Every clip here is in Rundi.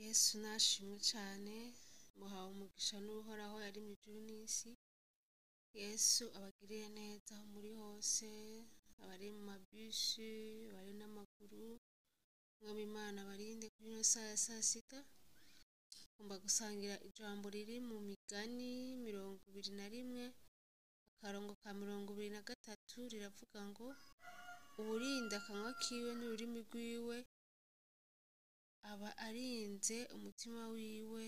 Yesu nashimwe cane, muhawe umugisha n'Uhoraho yaremye ijuru n'isi. Yesu abagirire neza aho muri hose, abari mu mabisi, abari n'amaguru, Mwami Imana abarinde kuri ino saha ya sasita. Ngomba gusangira ijambo riri mu migani 21, akarongo ka 23, riravuga ngo: uwurinda akanwa kiwe n'ururimi rwiwe aba arinze umutima wiwe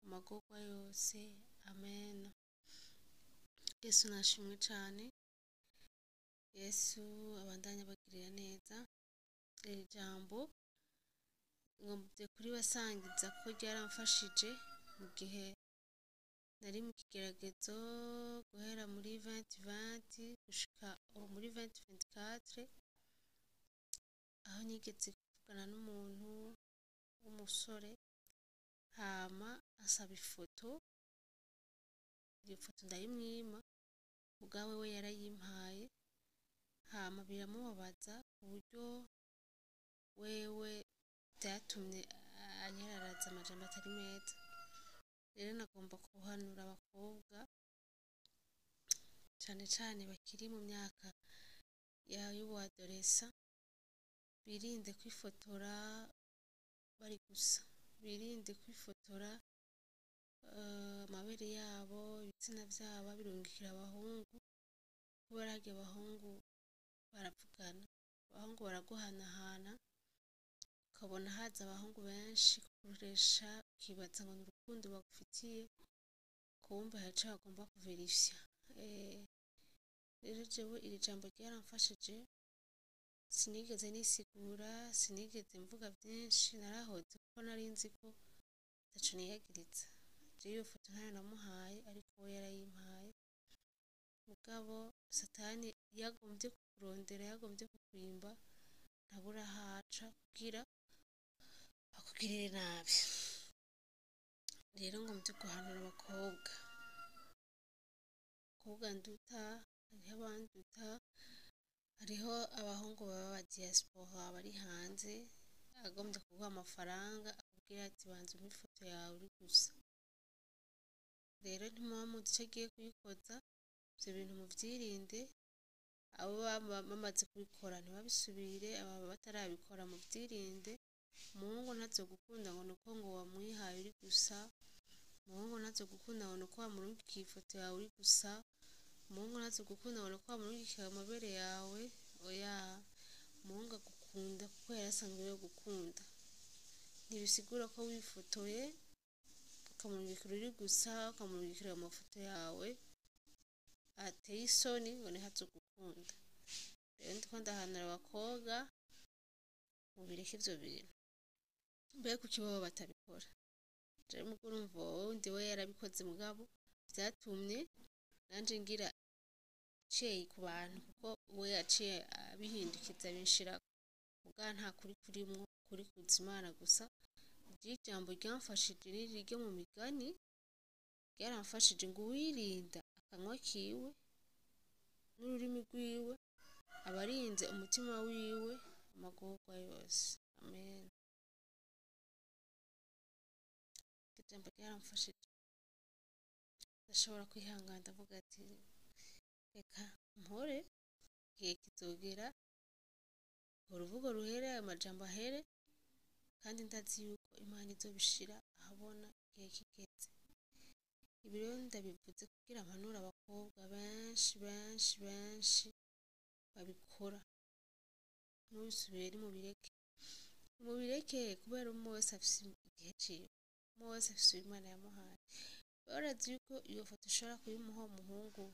amagorwa yose. Amen. Yesu nashimwe cane, Yesu abandanye abagirira neza. Iri jambo ngomvye kuribasangiza kuko ryaramfashije mu gihe nari mu kigeragezo, guhera muri 2020 gushika ubu muri 2024, aho nigeze kuvugana n'umuntu w'umusore, hama ansaba ifoto. Iyo foto ndayimwima, mugabo we yarayimpaye, hama biramubabaza ku buryo wewe vyatumye anyararaza amajambo atari meza. Rero nagomba guhanura abakobwa, cane cane bakiri mu myaka y'ubuadolesa, birinde kwifotora bari gusa, birinde kwifotora amabere yabo, ibitsina vyabo babirungikira abahungu, kubera harya abahungu baravugana, abahungu baraguhanahana, ukabona haza abahungu benshi kukuresha, ukibaza ngo ni urukundo bagufitiye, kumbe hari ico bagomba kuverifya. Rero jewe iri jambo ryaramfashije, sinigeze nisigura, sinigeze mvuga vyinshi, narahoze kuko nari nzi ko ataco niyagiriza. Jewe iyo foto ntayo namuhaye, ariko we yarayimpaye. Mugabo Satani iyo agomvye kukurondera, iyo agomvye kukwimba, ntabura aho aca kugira akugirire nabi. Rero ngomvye guhanura abakobwa, abakobwa nduta, hariho abanduta, hariho abahungu baba aba diaspora bari hanze, agomvye kuguha amafaranga akubwira ati banza umpe ifoto yawe uri gusa. Rero ntimuba muzi ico agiye kuyikoza, ivyo bintu muvyirinde, abo baba bamaze kubikora ntibabisubire, ababa batarabikora muvyirinde. Umuhungu ntazogukunda ngo nuko ngo wamwihaye uri gusa, umuhungu ntazogukunda ngo nuko wamurungikiye ifoto yawe uri gusa, umuhungu ntazogukunda ngo nuko wamurungikiye amabere yawe, oya. Umuhungu agukunda kuko yarasanzwe yogukunda. Ntibisigura ko wifotoye ukamurungikira uri gusa, ukamurungikira amafoto yawe ateye isoni ngo niho azogukunda. Rero ndiko ndahanura abakobwa, mubireke ivyo bintu. Mbe kuki bobo batabikora? Jewe muga urumva uwo wundi we yarabikoze, mugabo vyatumye nanje ngira ceyi ku bantu, kuko we yaciye abihindukiza abinshirako. Mugabo nta kuri kurimwo, ukuri kuza Imana gusa. Iryo jambo ryamfashije niri ryo mu migani, ryaramfashije ngo uwirinda akanwa kiwe n'ururimi rwiwe aba arinze umutima wiwe amagorwa yose. Amen. Iryo jambo ryaramfashije, ndashobora kwihangana, ndavuga ati reka mpore, igihe kizogera uruvugo ruhere, ayo majambo ahere, kandi ndazi yuko Imana izobishira ahabona igihe kigeze. Ibi rero ndabivuze kugira mpanure abakobwa benshi benshi benshi babikora, ntubisubire, nimubireke, nimubireke, kubera umwe wese afise igihe ciwe, umwe wese afise uwo Imana yamuhaye. Urazi yuko iyo foto ushobora kuyimuha umuhungu,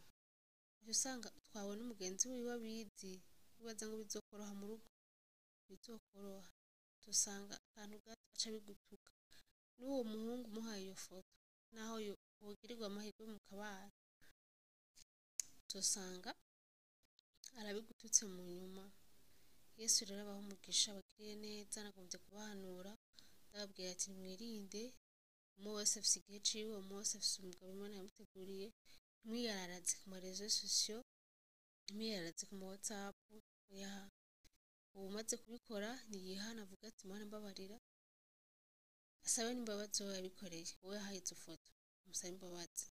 uca usanga utwawe n'umugenzi wiwe abizi, wibaza ngo bizokoroha mu rugo? Bizokoroha. Uzosanga akantu gato aca abigutuka. N'uwo muhungu umuhaye iyo foto, naho wogirirwa amahirwe mukabana, uzosanga arabigututse mu nyuma. Yesu rero abahe umugisha, abagirire neza. Nagomvye kubahanura, ndababwira ati nimwirinde, umwe wese afise igihe ciwe, umwe wese afise umugabo Imana yamuteguriye. Ntimwiyararaze ku ma réseaux sociaux, ntimwiyararaze ku ma WhatsApp, oya. Uwumaze kubikora niyihane, avuge ati Mana mbabarira, Asabe n'imbabazi uwo yabikoreye, uwo yahaye izo foto amusabe imbabazi.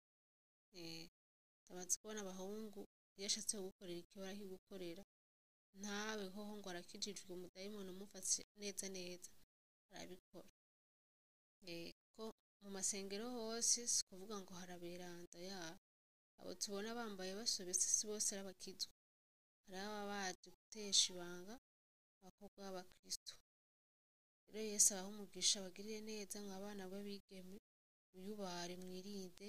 Ndamaze kubona abahungu iyo ashatse kugukorera ikibara akigukorera, ntabe hoho ngo arakijijwe, umudayimoni umufashe neza neza arabikora. Ko mu masengero hose si ukuvuga ngo haraberanda yaho, abo tubona bambaye basobetse si bose ari abakizwa, hariho ababa baje gutesha ibanga abakobwa b'abakristo. Rero Yesu abahe umugisha, abagirire neza mwa bana b'abigeme, mwiyubare, mwirinde.